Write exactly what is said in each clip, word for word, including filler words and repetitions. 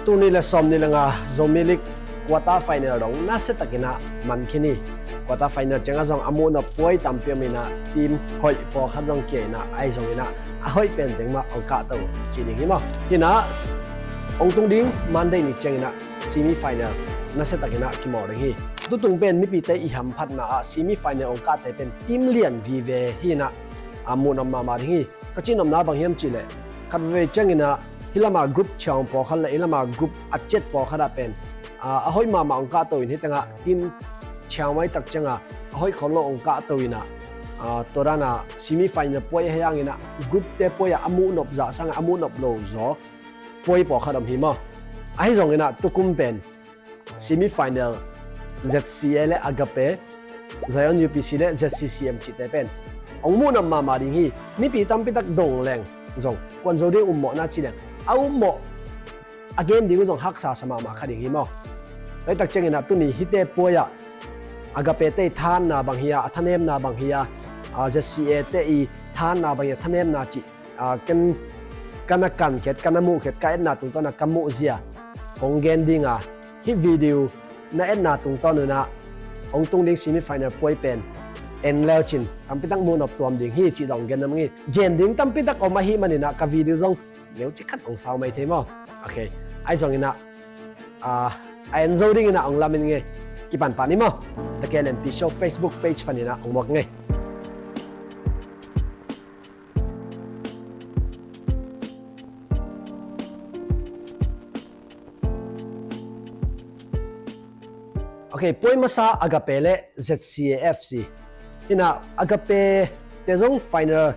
Tul nih le sawm nih le nga Zomi League quarter final dong nasia takin ah man khin hi. Quarter final ciangah zong a muhnop puai tampi om in ah, team hoih pawlkhat zong kia in ah, ahi zongin ah a hoih pen teng mah hong kahto cih ding hi maw. Hi in ah hong tung ding Monday ni ciangin ah semi final nasia takin ah kimawl ding hi. Tutung pen mipite i hamphatna ah semi final hong kahte pen team lian vive hi in ah, a muhnop mahmah ding hi. Ka cihnopna bang hiam cih leh, khatvei ciangin ah hih lamah group ciang pawlkhat le hih lamah group a ciat pawlkhat ah pen, ah, a hoih mahmah hong kahto in, hih tengah team ciang mai tak ciangah a hoih khol lo hong kahto in ah, ah, tua dan a semi final puai ahi hangin ah group te puai ah a muhnop zah sangah a muhnop lo zaw puai pawlkhat om hi maw. Ahi zongin ah tukum pen semi final Z C A le Agape, Zion U P C le Z C C M cihte pen hong muhnop mahmah ding hi. Mipi tampi tak dong leng zong kuan zo ding ummawhna ci leng a ummawh a game ding uh zong haksa sa mahmah kha ding hi maw. Tua hi tak ciangin ah tuni hihte puai ah Agape te i thanna bang hi a, a thanemna bang hi a, ah, Z C A te i thanna bang hi a, thanemna cih, ah, ken ka na kan khet, ka na muh khet, ka etna tungtawn a ka muh zia kong gen ding a, hih video na etna tungtawn un ah hong tung ding semi final puai pen en leu cin tampi tak muhnop tuam ding hi cih zong gen nuam ing. Gen ding tampi tak om ahih manin ah ka video zong neucik khat hong sau mai thei maw. Ok. Ahi zongin ah, ah, a en zo dingin ah hong lamen ing. Kipan pah ni maw. The K L M P Show Facebook page panin ah hong muak ing. Ok, puai masa Agape le Z C A F C. Hi in ah Agape te zong final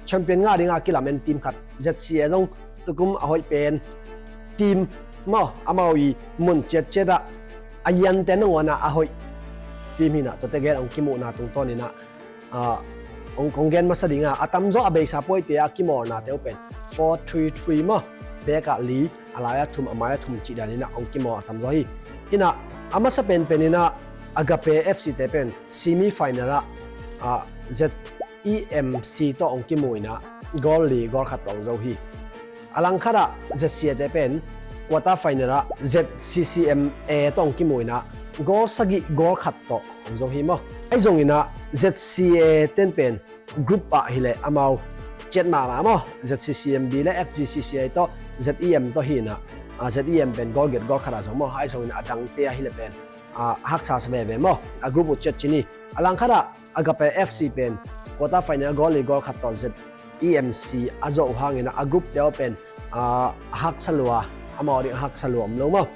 champion ngah ding a kilamen team khat. Z C A zong tukum a hoih pen team maw, amau i mun ciatciat ah a yante nangawn ah a hoih team hi in ah, tuate gel hong kimuhna tungtawn in ah, ah, hong, hong gen masa ding a, a tamzaw a beisa puaite a kimawlnate uh pen four three three maw, back ah li, a lai ah thum, a mai ah thum cih dan in ah hong kimawl a tamzaw hi. Hi in ah a masa penpen in ah Agape F C te pen semi final ah, ah, Z E M C tawh hong kimu in ah goal li goal khat tawh hong zo hi. A langkhat ah Z C A te pen quarter final ah Z C C M A tawh hong kimu in ah goal sagih goal khat tawh hong zo hi maw. Ahi zongin ah Z C A ten pen group ah hileh amau ciat mahmah maw. Z C C M B le F G C C A tawh Z E M tawh hi in ah, ah, Z E M pen goal giat goal khat ah zo maw. Ahi zongin ah a dangte ah hileh pen, ah, haksa sa veve maw. A group uh ciat cin hi. A langkhat ah Agape F C pen quarter final goal li goal khat tawh Z E M C a zawh uh hangin ah a group te uh pen, ah, haksa lua, amau ding haksa lua om lo maw.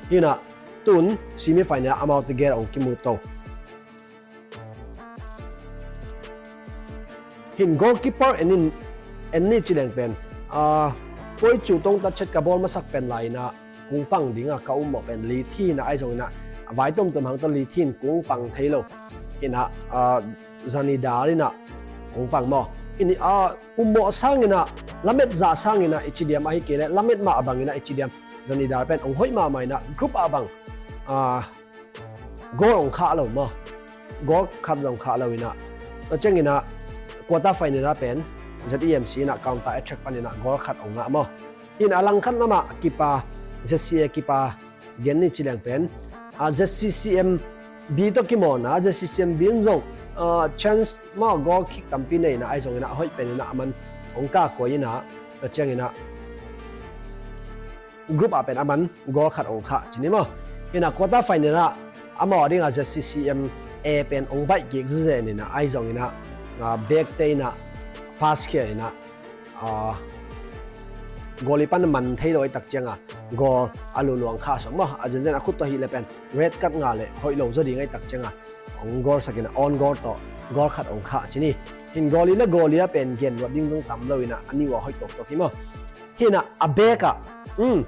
Hi in ah tun semi final ah amaute gel hong kimu to. Hi in goalkeeper en in, en ni ci leng pen, ah, puai cu tong tat chet ka bawl masak pen lai in ah kung pang ding a ka ummawh pen li thi in ah, ahi zongin ah a vai tomtom hang tawh li thi in kung pang thei lo. Hi in ah, ah, zani dal in ah kung pang maw. Hi in ah ummawh sangin ah, lamet zah sangin ah i ci diam, ahi kei leh lamet mah bangin ah i ci diam. Zani dal pen hong hoih mahmah in ah group ah bang, ah, goal hong khah lo maw. Goal khat zong khah lo in ah, tua ciangin ah quarter final ah pen Z E M C in ah counter attack panin ah goal khat hong ngah maw. Hi in a langkhat lamah kipa, Z C A kipa gen ni ci leng pen, ah, Z C C M B tawh kimawlna, Z C C M B in zong, ah, chance maw, goal kick tampi nei in ah, ahi zongin ah a hoih pen in ah a man hong kah kuai in ah, tua ciangin ah group ah pen a man goal khat hong khah ci ni maw. Hi in ah quarter final ah amau a ding a Z C C M A pen hong baih kik zuzen in ah, ahi zongin ah, ah, back te in ah pass khia in ah, ah, goalie pan man thei lo ahih tak ciang a goal a luluang khah sawm maw. A zenzen a khut tawh hileh pen red card ngah leh hoih lo zaw ding ahih tak ciang a hong goal sak in ah own goal tawh goal khat hong khah ci ni. Hi in goalie le goalie a pen gen luat ding zong tam lo in ah a nih uh a hoih tawktawk hi maw. Hi in ah a back ah, um,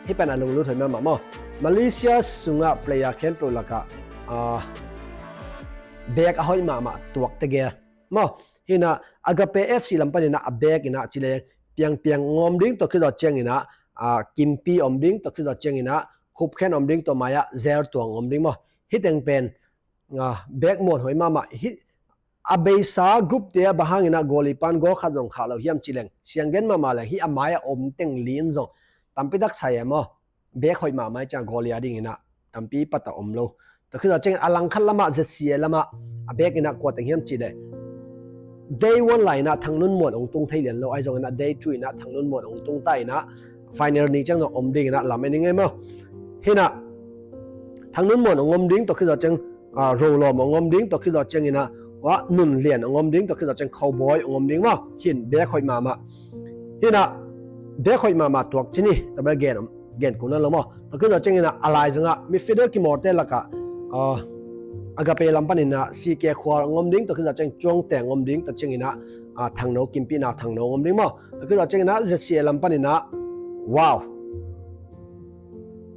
hih pen a lunglut hoih mahmah maw. Malaysia sungah player khempeuh lakah, ah, back a hoih mahmah tuak tegel maw. Hi in ah Agape F C lam panin ah a back in ah ci leng Piang Piang hong om ding, tua khit zawh ciangin ah, ah, Kimpi om ding, tua khit zawh ciangin ah Khup Khen om ding, tua mai ah Zel Tuang om ding maw. Hih teng pen, ah, back muan hoih mahmah hi. A beisa group te ah bang hangin ah goalie pan goal khat zong khah lo hiam ci leng, siang gen mahmah leng hih a mai ah om teng li in zong tampi tak sai e maw. Bek hoih mahmah i ciang goal i a dingin ah tampi pata om lo. Tua khit zawh ciangin a langkhat lamah Z C A lamah a bek in ah kua teng hiam cih leh day one lai in ah Thang Nun Muan hong tung thei lian lo, ahi zongin ah day two in ah Thang Nun Muan hong tung ta in ah final ni ciang zong om dingin ah lam en ing ei maw. Hi in ah Thang Nun Muan hong om ding, tua khit zawh ciang ah, Ro Lawm hong om ding, tua khit zawh ciangin ah, wa, Nun Lian hong om ding, tua khit zawh ciang Cowboy hong om ding maw. Hi in bek hoih mahmah. Hi in ah bek hoih mahmah tuak ci ni, tua bek gen, gen kul nawn lo maw. Tua khit zawh ciangin ah a laizang ah midfielder kimawlte lakah, ah, Agape lam panin ah C K Khual hong om ding, tua khit zawh ciang Cuangte hong om ding, tua ciangin ah, ah, Thang No, Kimpina Thang No hong om ding maw. Tua khit zawh ciangin ah Z C A lam panin ah, wow,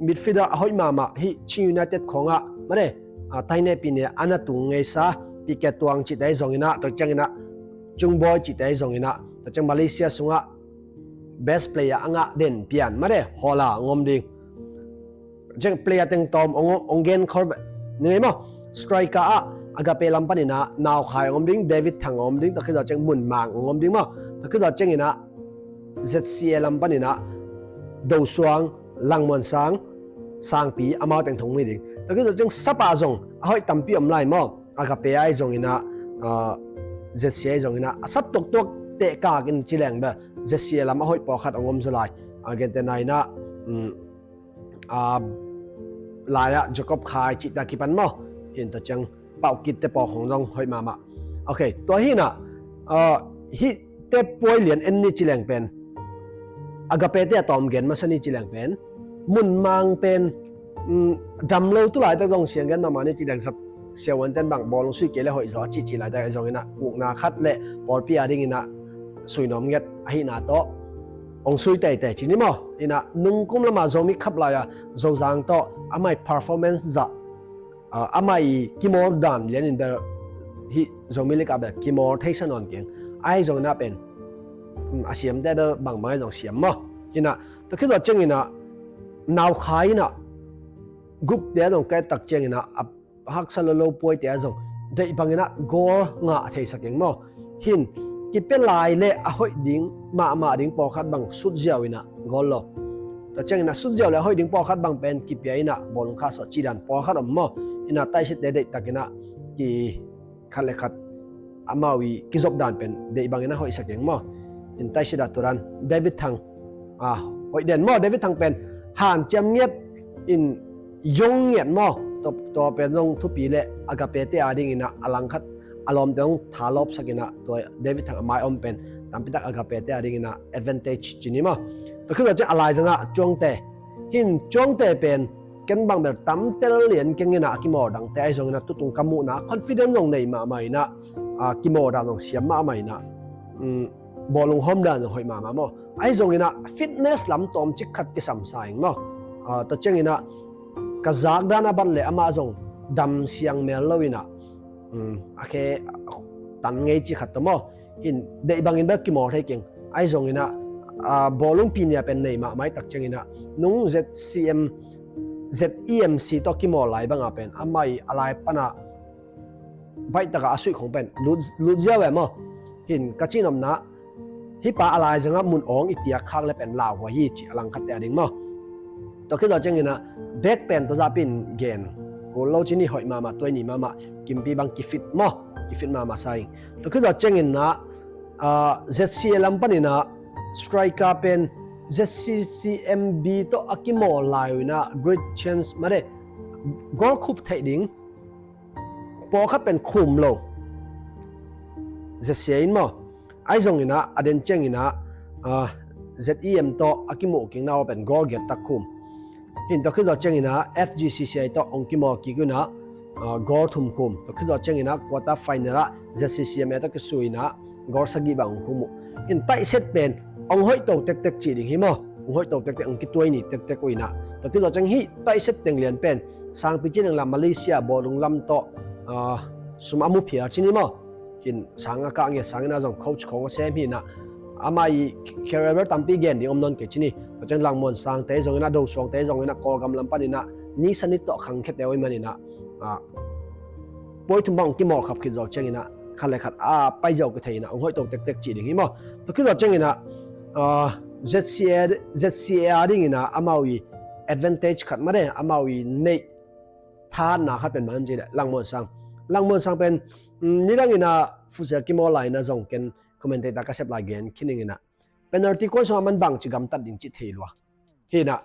midfielder a hoih mahmah, hih Chin United khawngah mate, ah, taine pine a na tung ngeisa Pi Ke Tuang cihte ahi zongin ah, tua ciangin ah Cung Bawi cihte ahi zongin ah, tua ciang Malaysia sungah best player a ngah den pian mate, Hawla hong om ding. Ciang player teng tawm hong, hong gen khol ni ngei maw. Striker ah Agape lam panin ah Nau Khai hong om ding, David Thang hong om ding, tua khit zawh ciang Mun Mang hong om ding maw. Tua khit zawh ciangin ah Z C A lam panin ah Do Suang, Lang Muan Sang, Sangpi, amau teng thong mi ding. Tua khit zawh ciang sap ah zong a hoih tampi om lai maw. Agape ahi zongin ah, ah, Z C A ahi zongin ah a sap tuaktuak teh kak in ci leng bel Z C A lam a hoih pawlkhat hong om zaw lai. Argentina in ah, um, ah, lai ah Jacob Khai cihte a kipan maw. Hi in tua ciang Pau Kit te pawl khawng zong hoih mahmah. Ok, tua hi in ah, ah, hihte puai lian en ni ci leng pen, Agape te a tawm gen masa ni ci leng pen, Mun Mang pen, um, dam lo tu laitak zong siang gen mahmah ni ci leng, zat siavuanten bang bawl hong sui kei le hoih zaw a cihcih laitak ahi zongin ah, ukna khat le pawlpi a dingin ah sui nawm ngiat ahihna tawh hong sui teitei ci ni maw. Hi in ah nungkum lamah Zomi Cup lai-a Zozang tawh amah i performance zah, ah, amah i kimawl dan lianin bel hih Zomi League ah bel kimawl theisa nawn keng. Ahi zongin ah pen, um, a siamte bel bangbang ahi zong siam maw. Hi in ah tua khit zawh ciangin ah Nau Khai in ah group te ah zong ka et tak ciangin ah a haksa lo lo puaite ah zong deih bangin ah goal ngah theisak ing maw. Hi in kipia lai le a hoih ding mahmah ding pawlkhat bang sut ziau in ah goal lo. Tua ciangin ah sut ziau le a hoih ding pawlkhat bang pen kipia in ah bawlung kha sawh cih dan pawlkhat om maw. Hi in ah taisette deihtakin ah ki khat le khat amau i kizop dan pen deih bangin a hoihsak ing maw. Hi in taisette ah tua dan David Thang, ah, hoih den maw. David Thang pen hanciam ngiat in yong ngiat maw. Tua, tua pen zong thupi le Agape te a dingin ah a langkhat a lawmte zong thalawpsak in ah tua David Thang a mai om pen tampi tak Agape te a dingin ah advantage ci ni maw. Tua khit zawh ciang a laizang ah Cuangte. Hi in Cuangte pen ken bang bel tamtel lian keng in ah a kimawl dangte ahi zongin ah tutung ka muhna confident zong nei mahmah in ah, ah, kimawl dan zong siam mahmah in ah, um, bawlung hawm dan zong hoih mahmah maw. Ahi zongin ah fitness lam tawmcik khat kisam sa ing maw. Ah, tua ciangin ah ka zak dan a bat le amah zong dam siang mel lo in ah, um, a khe tan ngei ci khat tawh maw. Hi in deih bangin bel kimawl thei keng. Ahi zongin ah, ah, bawlung pinia pen nei mahmah i tak ciangin ah nung Z C M, Z E M C tawh kimawl lai bangah pen amah i a lai pan ah baih takah a suih khong pen lut, lut ziau e maw. Hi in ka cihnopna, hih pa a laizang ah mun awng i piak khak le pen lauhuai hi ci a langkhatte a ding maw. Tua khit zawh ciangin ah bek pen tua zahpi in gen kul lo ci ni, hoih mahmah, tuai ni mahmah, Kimpi bang kifit maw, kifit mahmah sa ing. Tua khit zawh ciangin ah, ah, Z C A lam panin ah striker pen Z C C M B tawh a kimawl lai uh in ah great chance mate, goal khup theih ding pawlkhat pen khum lo. Z C A in maw. Ahi zongin ah a den ciangin ah, ah, Z E M tawh a kimuh kikna uh pen goal giat tak khum. Hi in tua khit zawh ciangin ah F G C C I tawh hong kimawl kik uh in ah, ah, goal thum khum. Tua khit zawh ciangin ah quarter final ah Z C C M A tawh kisui in ah goal sagih bang hong khum uh. Hi in taihset pen hong hoih to tektek cih ding hi maw. Hong hoih to tektek, hong kituai ni tektek uh in ah. Tua khit zawh ciang hih taihset teng lian pen sangpi ci nang la Malaysia bawlung lam tawh, ah, sum a mu phial ci ni maw. Hi in sang a kah ngiat sangin ah zong coach khawng a sem hi in ah, amah i career tampi gen ding om nawn kei ci ni. Tua ciang Langmuan Sangte zongin ah, Do Suangte zongin ah, Kawlgam lam panin ah ni sanit tawh khangkhiate uh ahih manin ah, ah, puai thum bang hong kimawl khap khit zawh ciangin ah khat le khat a pai ziau kithei in ah hong hoih to tektek cih ding hi maw. Tua khit zawh ciangin ah, ah, Z C A, Z C A a dingin ah amau i advantage khat mah de, amau i neih thahatna khat pen bang hiam cih leh Langmuansang. Langmuansang pen, mm, nidangin ah futsal kimawl lai-in ah zong ken commentator ka sep lai gen khin ing in ah, penalty kuan sungah man bangci gamtat ding cih thei lua. Hi in ah,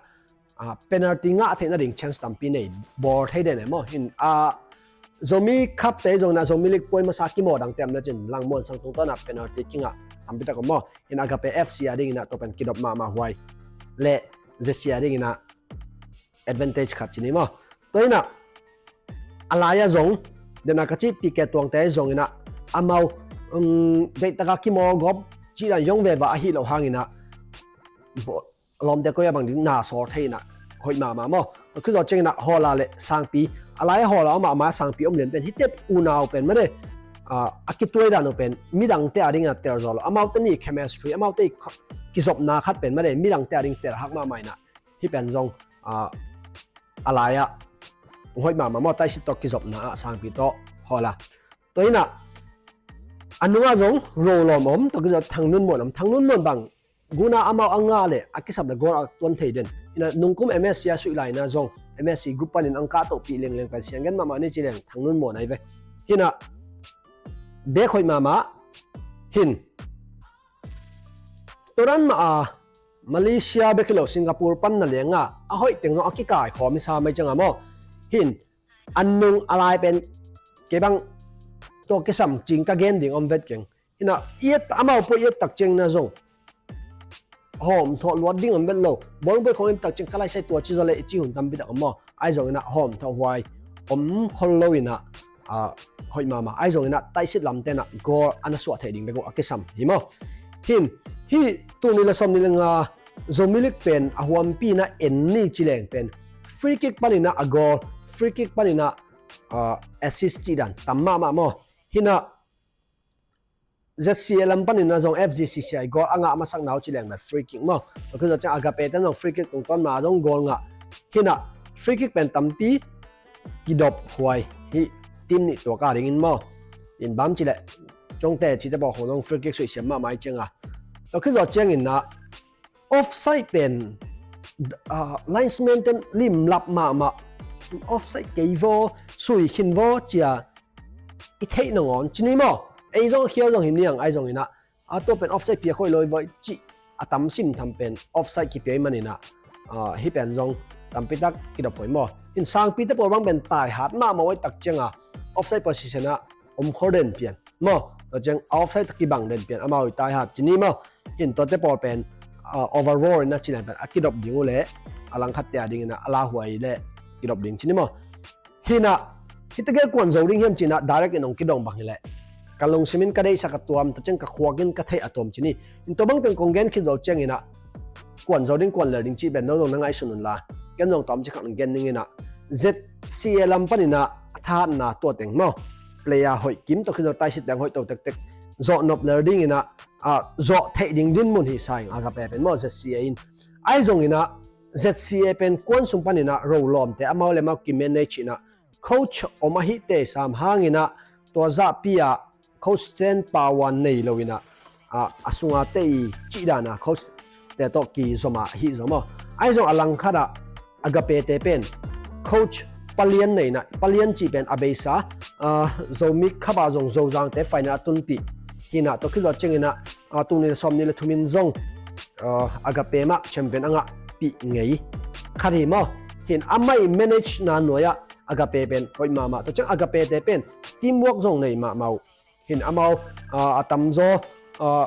ah, penalty ngah theihna ding chance tampi nei bawl thei den e maw. Hi in ah, Zomi Cup te zong in ah, Zomi League puai masa kimawl dangte om lecin Langmuansang tungtawn ah penalty kingah tampi tak om maw. Hi in ah Agape F C a dingin ah tua pen kidop mahmah huai. Le Z C A dingin ah advantage khat ci ni maw. Tua in ah, a lai-ah zong, den a ka cih P K Tuangte zong in ah, amau, um, deihtak a kimawl gawp cih dan zong veve ahi lo hangin ah, bo-, lawmte koi a bang ding na sawl thei in ah, hoih mahmah maw. Tua khit zawh ciangin ah Hawla le Sangpi, a lai-ah Hawla om a, a mai-ah Sangpi om lian pen, hihte unau pen mah de, ah, a kituai dan uh pen midangte a dingin ah tel zaw lo. Amaute ni chemistry, amaute i kho-, kizopna khat pen mah de, midangte a ding telhak mahmah in ah, hih pen zong, ah, a lai-ah hoih mahmah maw, Taisit tawh kizopna ah Sangpi tawh Hawla. Tua in ah, a nungah zong Rolawm om, tua khit zawh Thangnunmuan om. Thangnunmuan bang, guna amau a ngah leh a kisap leh goal a tuan thei den. Hi in ah nungkum M S C a suih lai-in ah zong, M S C group panin ang kah tohpih lengleng pen siang gen mahmah ni ci leng Thangnunmuan ahi ve. Hi in ah, bek hoih mahmah, hi in, tua dan mah a, Malaysia bek hi lo Singapore pan na leng a, a hoih teng zong a kikaikhawm hi sa mai ciang a maw. Hi in, a nung a lai pen, kei bang, tua kisam cing ka gen ding om vet keng. Hi in ah, i et, amau pua i et tak ciangin ah zong hawm thawh luat ding om vet lo. Bawlung pua i khawng i et tak ciang ka laisai tua ci zaw leh i ci hun tampi tak om maw. Ahi zongin ah hawm thawh huai om khol lo in ah, ah, hoih mahmah. Ahi zongin ah Taisit lamte in ah goal a na suah theih ding bek uh a kisam hi maw. Hi in, hih tul nih le sawmnih le nga Zomi League pen a huampi in ah en ni ci leng pen, free kick panin ah a goal, free kick panin ah, ah, assist cih dan tam mahmah maw. Hi in ah Z C A lam panin ah zong F G C C I goal a ngah masak na uh ci leng pen free kick maw. Tua khit zawh ciang Agape ten zong free kick tungtawn mah zong goal ngah. Hi in ah free kick pen tampi kidop huai hi, team nih tuak a dingin maw. Hi in bang hiam cih leh, Congte cihte pawl khawng zong free kick suih siam mahmah hi ciang a. Tua khit zawh ciangin ah offside pen, ah, linesman ten limlap mahmah, offside kei vaw, sui khin vaw ci a i theih nangawn ci ni maw. Ei zong a khial zong hi ni ang, ahi zongin ah, a tua pen offside piak hoih lo hi vaw cih a tam sim tham pen offside kipia ahih manin ah, ah, hih pen zong tampi tak kidop huai maw. Hi in Sangpite pawl bang pen taihat mahmah uh ahih tak ciang a, offside position ah om khol den pian maw. Tua ciang offside kibang den pian, amau i taihat ci ni maw. Hi in tuate pawl pen, ah, overall in ah ci leng pen a kidop ding uh leh, a langkhatte a dingin ah a lauhuai leh kidop ding ci ni maw. Hi in ah, hihte gel kuan zo ding hiam ci in ah direct in hong kidong bang hi leh, ka lungsim in ka deihsak a tuam, tua ciang ka khuak in ka theih a tuam ci ni. Hi in tua bang teng kong gen khit zawh ciangin ah, kuan zo ding kuan lel ding cih pen no zong na ngaihsun un la, ken zong tawmcik khat hong gen ning in ah, Z C A lam panin ah a thahatna tua teng maw, player hoih kim, tua khit zawh Taisit teng hoih to tektek, zawh nop lel dingin ah, ah, zawh theih ding dinmun hi sa ing, Agape pen maw, Z C A in. Ahi zongin ah Z C A pen kuan sung panin ah Rolawmte amau le amau kimanage in ah, coach om ahih teh sam hangin ah, tua zahpi ah coach ten power nei lo in ah, ah, a sunga te i cih dan a coach te tawh kizom a hi zaw maw. Ahi zong a langkhat ah Agape te pen coach palian nei in ah, palian cih pen a beisa, ah, Zomi Cup ah zong Zozangte final a tunpih hi in ah, tua khit zawh ciangin ah, ah, tul nih le sawmnih le thum in zong, ah, Agape mah champion a ngahpih ngei khat hi maw. Hi in amah i manage na nuai ah Agape pen hoih mahmah. Tua ciang Agape te pen teamwork zong nei mahmah uh. Hi in amau, ah, a tamzaw, ah,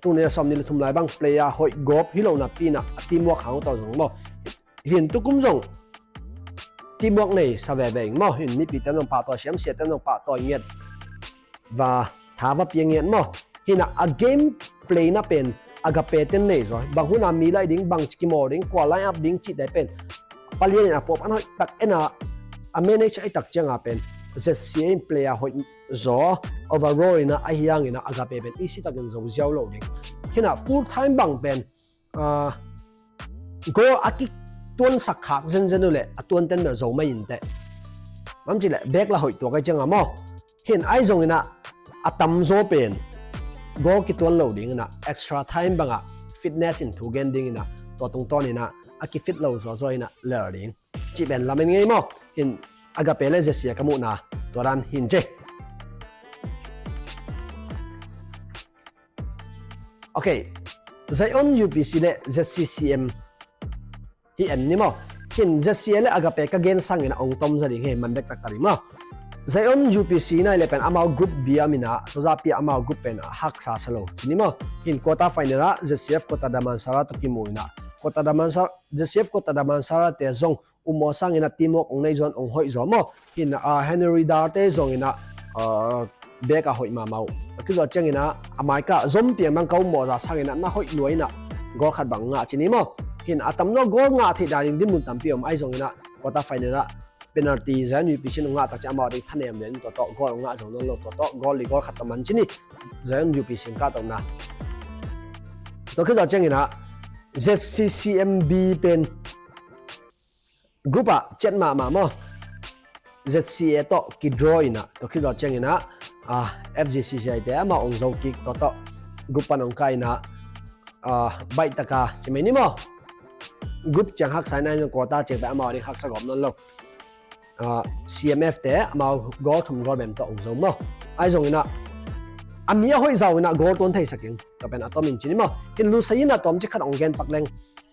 tul nih le sawmnih le thum lai bang player hoih gawp hi lo napi in ah a teamwork hang uh tawh zong maw. Hi in tukum zong teamwork nei sa veve ing maw. Hi in mipite zong pahtawi, siamsiate zong pahtawi ngiat, va tha va pia ngiat maw. Hi in ah a game play na pen Agape ten nei zaw. Bang hun a mi laih ding, bangci kimawl ding, kua line up ding cihte pen palian in a puak pan hoih tak en a, a manage ahih tak ciang a pen Z C A in player hoih zaw, overall in ah ahi hangin ah Agape pen easy takin zo ziau lo ding. Hi in ah full time bang pen, ah, goal a kituansak khak zenzen uh leh a tuanten bel zo mai inteh. Bang hiam cih leh bek la hoih tuak ahih ciang a maw. Hi in ahi zongin ah a tamzaw pen goal kituan lo dingin ah extra time bang ah fitness in thu gen ding inah, tua tungtawn inah a kifit lo zawzaw inah lel ding cih pen lamen ngei maw. Hin Agape le Z C A ka muhna tua dan hin ci. Ok, Zion U P C le Z C C M hi en ni maw. Hin Z C A le Agape ka gen sangin a ong tom za ding hi, man dek taktak ding maw. Zion U P C nai le pen amau group B a om inah, tua zapi amau group pen a haksa sa lo ci ni maw. Hin quarter final ah Z C F Kota Damansara tawh kimu inah, Kota Damansara, Z C F Kota Damansara te zong umaw sangin a teamwork ong nei zaw in ong hoih zaw maw. Hin a Henry Dar te zong inah bek a hoih mahmah uh. Tua khit zawh ciangin ah a mai ka zom piang bang ka umaw za sangin ah na hoih lua inah goal khat bang ngah ci ni maw. Hin a tamzaw goal ngah theih dan in dinmun tampi om, ahi zongin ah quarter final ah penalty Zion U P C in ong ngah tak ciang amau ding thanem lian in tua tawh goal ong ngah zo nawn lo, tua tawh goal li goal khat tawh man ci ni. Zion U P C in kah tawh na. Tua khit zawh ciangin ah Z C C M B pen group ah ciat mahmah maw. Z C A tawh kidraw inah, tua khit zawh ciangin ah F G C C I te amau ong zo kik, tua tawh group pan ong kah inah baih taka ci mai ni maw. Group ciang haksa inah, quarter ciang pen amau ding haksa gawp nawn lo. C M F te amau goal thum goal bem tawh ong zo maw. Ahi zongin ah a mi a hoih zau inah goal tuan theisak ing, tua pen a tom in ci ni maw. Hin lusei inah tawmcik khat ong gen pak leng,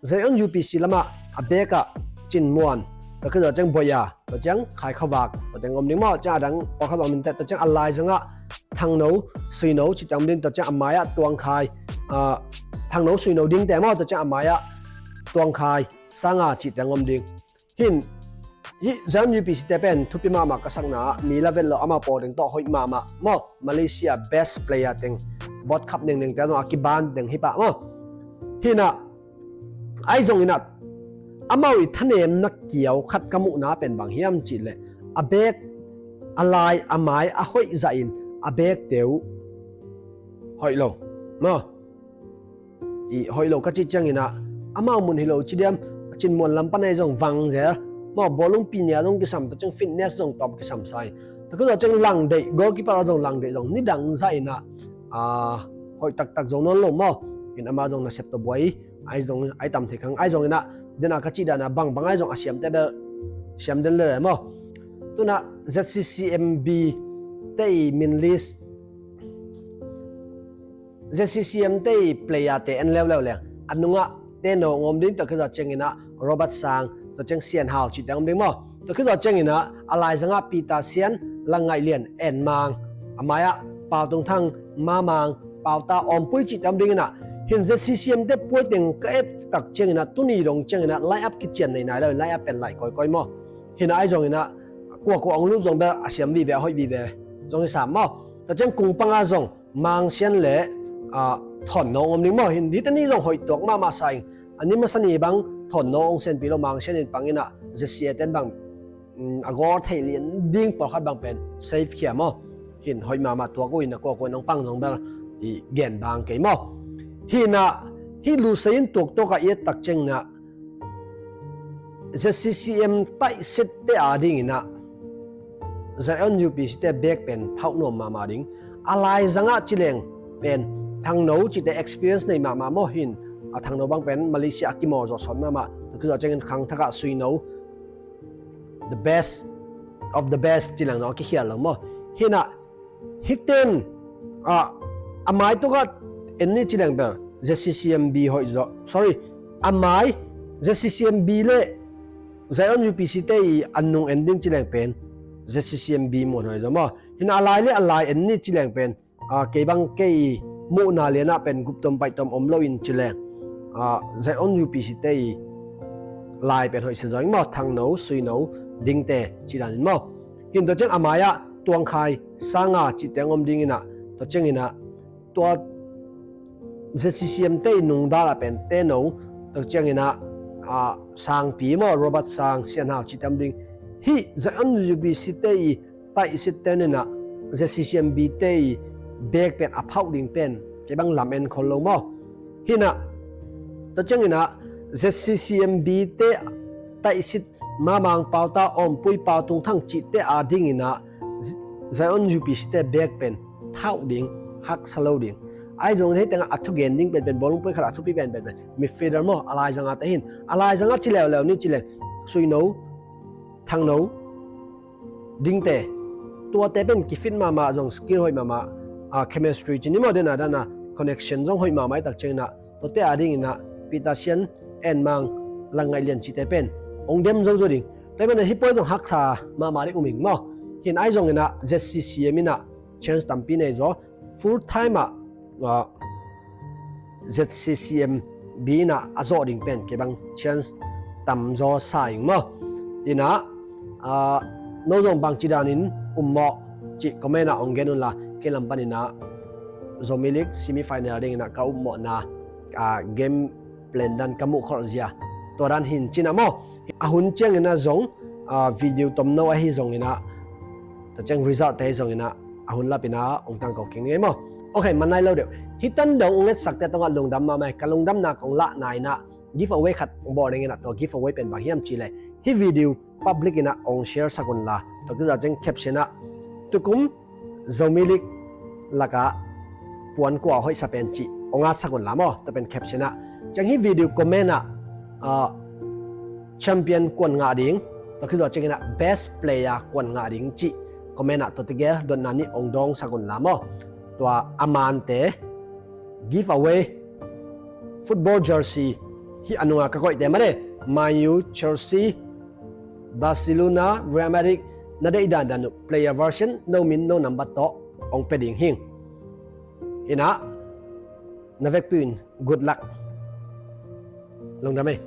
Zion U P C lamah a bek ah Cin Muan, tua khit zawh ciang Boya, tua ciang Khai Khavak, tua ciang om ding maw. Ciang a dang pawlkhat bang min teh, tua ciang a laizang ah Thangno, Suino cih teng om ding, tua ciang a mai ah Tuang Khai, Thangno, Suino ding te maw, tua ciang a mai ah Tuang Khai, Sanga cih teng om ding. Hin hih Zion U P C te pen thupi mahmah ka sakna ah, mi la vet lo, amau pawl teng tawh hoih mahmah maw. Malaysia best player teng, World Cup nengneng te zong a kiban teng hi pah maw. Hinah ahi zongin ah amau i thanemna kiau khat ka muhna pen bang hiam cih leh, a bek, a lai, a mai a hoih zahin a bek te uh hoih lo maw. I hoih lo ka cih ciangin ah amau mun hi lo ci diam, Cin Muan lam pan ahi zong vang zel maw, bawlung pi nia zong kisam, tua ciang fitness zong tawm kisam sa hi. Tua khit zawh ciang langdeih, goalkeeper a zong langdeih zong nidang zahin ah hoih taktak zo nawn lo maw. Hin amah zong nasep tawh buai, ahi zong, ahi tam thei khang, ahi zongin ah, dena ka cih dan ah bangbang ahi zong a siam te bel siam den lele maw. Tunah Z C C M B te i min list, Z C C M te i player te en leuleu leng, a nungah Teno ong om ding, tua khit zawh ciangin ah Robert Sang, tua ciang Sian Hau cih teng om ding maw. Tua khit zawh ciangin ah a laizang ah Peter Sian, Lang Ngaih Lian, En Mang, a mai ah Pau Tung Thang, Ma Mang, Pau Ta, Om Pui cih teng om ding inah. Hin Z C C M te puai teng ka et tak ciangin ah, tuni dong ciangin ah line up kician nei nai lo, line up pen lai kawikawi maw. Hinah ahi zongin ah kuakua ong lut zong bel a siam vive, a hoih vive zong hi sam maw. Tua ciang kung panga zong Mang Sian le Thawn No ong om ding maw. Hin hihte ni zong hoih tuak mahmah sa ing. A ni masa ni bang Thawn No ong senpi lo, Mang Sian in pang inah Z C A ten bang a goal theih lian ding pawlkhat bang pen save khia maw. Hin hoih mahmah tuak uh inah kuakua in ong pang zong bel i gen bang kei maw. Hinah hih lusei in tuaktuak ah i et tak ciangin ah Z C C M taihsitte a dingin ah Zion U P C te bek pen phauh nuam mahmah ding. A laizang ah ci leng pen Thangno cihte experience nei mahmah maw. Hin a Thangno bang pen Malaysia a kimawl zawh sawt mahmah. Tua khit zawh ciangin khangthak ah Suino, the best of the best ci leng zong a kikhial lo maw. Hinah hihte in a mai tuk ah en ni ci leng bel Z C C M B hoih zaw, sorry, a mai Z C C M B le Zion U P C te i a nung en ding ci leng pen Z C C M B muan hoih zaw maw. Hinah a lai le a lai en ni ci leng pen kei bang kei muhna lian ah pen guptom paihtom om lo in ci leng Zion U P C te i lai pen hoih sia zaw ing maw, Thangno, Suino dingte cih dan in maw. Hin tua ciang a mai ah Tuang Khai, Sanga cih teng om ding inah, tua ciangin ah tua Z C C M te i nungdal ah pen Teno, tua ciangin ah Sangpi maw, Robert Sang, Sian Hau cih teng om ding. Hih Zion U P C te i taihsitte in ah Z C C M B te i bek pen a phauh ding pen kei bang lam en khol lo maw. Hinah tua ciangin ah Z C C M B te taihsit Mamang, Pau Ta, Om Pui, Pau Tung Thang cihte a dingin ah Zion U P C te bek pen phauh ding, haksa lo ding. Ahi zongin hei tengah a thugen ding penpen, bawlung poi khat a thupi penpen pen midfielder maw, a laizanga te hin, a laizanga ci leuleu ni ci leng, Suino, Thangno, Dingte, tuate pen kifit mahmah zong, skill hoih mahmah, a, chemistry ci ni maw, dena dana connection zong hoih mahmah i tak ciangina, tuate a dingina Peter Sian, En Mang, Lang Ngaih Lian cite pen ong dem zo zo ding. Tua hi mana hi poi zong haksa mahmah ding um ing maw. Hin ahi zongina Z C C M ina chance tampi nei zaw, full time ah, ah, Z C C M B ina a zawh ding pen kei bang chance tam zaw sa ing maw. Ina, ah, no zong bangci danin um maw cih comment ah ong gen unla, kei lam panina Zomi League semi final dingina ka um mawhna, ah, game plan dan ka muh khol zia, tua dan hin cina maw. A hun ciangina zong, ah, video tomno ahi zongina, tua ciang result te ahi zongina, a hun lapina ong tangko keng ngei maw. Ok, man nai lo deuh. Hih tan dong ong etsakte tongah lungdam mahmah hi. Ka lungdamna kong lahna ina giveaway khat ong bawl dingina, tua giveaway pen bang hiam cih leh hih video public ina ong share sak unla, tua kizah ciang caption ah tukum Zomi League lakah puan kua hoihsa pen cih ong at sak unla maw, tua pen caption ah. Ciang hih video comment ah, ah, champion kuan ngah ding, tua kizah ciangina best player kuan ngah ding cih comment ah tua tegel dotna nih ong dawng sak unla maw. Tua a mante giveaway football jersey, hih a nunga ka koihte mane, Man U, Chelsea, Barcelona, Real Madrid, na deih dandan uh player version, no min no number tawh ong pia ding hing. Ina, na vekpi un good luck. Lungdam ei.